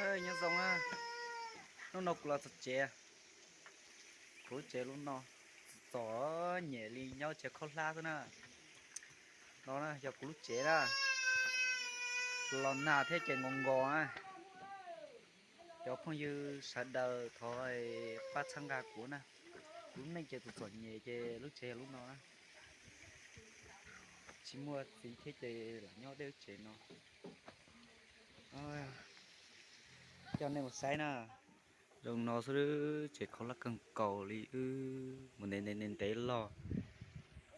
Nyob zoo na, hnub no kuv los txog tsev, kuv lub tsev lub no txom nyem li nyob tsev khaub hlab xwb na. No na yog kuv lub tsev na, los nag thiab ces nkaus nkaus na. Cov phooj ywg sawv daws thov pab txhawb nqa kuv na, kuv lub neej ces txom txom nyem ces lub tsev yog lub no na. Tsis muaj txiv thiab ces lam nyob deb lub tsev no. Coj nej mus saib na, zoo no xwb, tsev khaub hlab kawg nkaus li, wb mus ntev ntev ntev ntev los,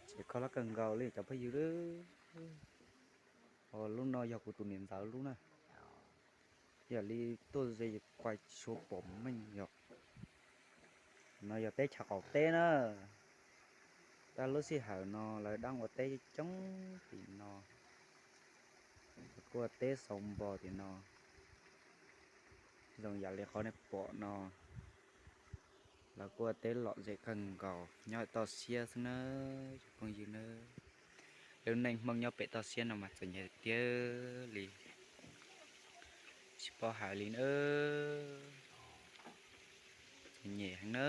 tsev khaub hlab kawg nkaus li cov phooj ywg. Lub no yog kuv tus niam ntxawm lub na, yam li tuaj ze kuaj tsis tshua pom meej yom. No yog teb chaws qaum teb na. Tab lub sij hawm no lawv dab ua teb coob tim no, lawv kuj ua teb xaus npo tim no, zoo yam li qhov nej pom no. Lawv kuj ua teb lom zem kawg nkaus, nyob toj siab xwb na, cov phooj ywg na. Lub neej Hmoob nyob pem toj siab no mas txom nyem tiag li, tsis paub hais li na, txom nyem heev na.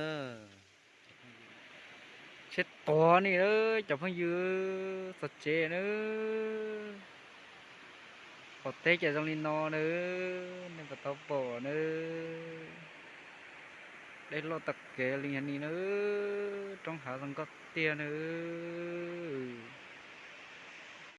Siab tuag ni na, cov phooj ywg, txog tsev na. Qaum teb ces zoo li no na, nej puas tau pom na. Dej loj tag kev li ni na, roob hav zoo nkauj tiag na.